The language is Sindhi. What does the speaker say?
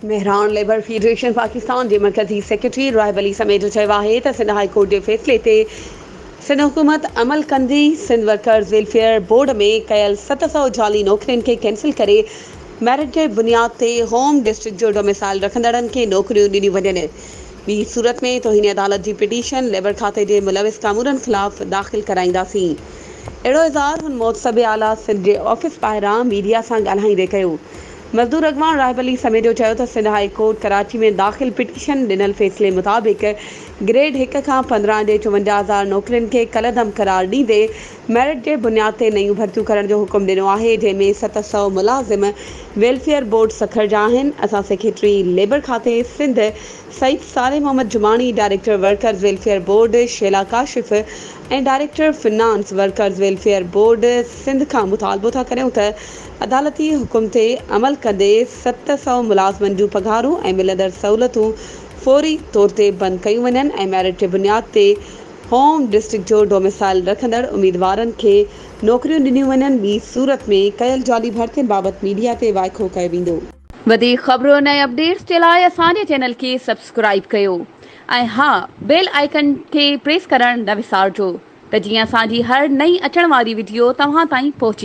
مهراڻ ليبر فيڊريشن پاڪستان جي مرڪزي سيڪريٽري راهب علي سميجو چيو آهي ته سنڌ هاء ڪورٽ جي فيصلي تي سنڌ حڪومت عمل ڪندي سنڌ ورڪرز ويلفيئر بورڊ ۾ ڪيل 700 جعلي نوڪرين کي ڪينسل ڪري ميرٽ جي بنياد تي هوم ڊسٽرڪٽ جو ڊوميسائل رکندڙن کي نوڪريون ڏنيون وڃن ٻي صورت ۾ توهين عدالت جي پٽيشن ليبر کاتي جي ملوث ڪامورن خلاف داخل ڪرائينداسين. اهڙو اظهار هن محتسب اعليٰ سنڌ جي آفيس ٻاهران ميڊيا سان ڳالهائيندي ڪيو. مزدور اڳواڻ راهب علي سميجو چيو ته سنڌ هاء ڪورٽ ڪراچي ۾ داخل پٽيشن ڏنل فيصلي مطابق گريڊ هڪ کان 15 جي 54 هزار نوڪرين کي ڪالعدم قرار ڏيندي ميرٽ جي بنياد تي نيون ڀرتيون ڪرڻ جو حڪم ڏنو آهي جنهن ۾ 700 ملازم ويلفيئر بورڊ سکر جا آهن اسان سيڪريٽري ليبر کاتي Sindh Syed Saleh Muhammad Jamani, director workers welfare board Sheela Kashif ۽ director finance workers welfare board Sindh کان مطالبو ٿا ڪريون ته عدالتي حڪم تي عمل ڪندي 700 ملازمن جون پگهارون ۽ ملندڙ سهولتون فوري طور تي بند ڪيون وڃن ۽ ميرٽ جي بنياد تي هوم ڊسٽرڪٽ جو ڊوميسائل رکندڙ اميدوارن کي نوڪريون ڏنيون وڃن ٻي صورت ۾ ڪيل جعلي ڀرتين بابت ميڊيا تي وائکو ڪيو ويندو. وڌيڪ خبرن ۽ اپڊيٽس جي لاء اسان جي چينل کي سبسڪرائيب ڪيو ۽ ها بيل آئيڪن کي پريس ڪرڻ نه وسارجو ته جيئن اسان جي هر نئين اچڻ واري وڊيو توهان تائين پهچي.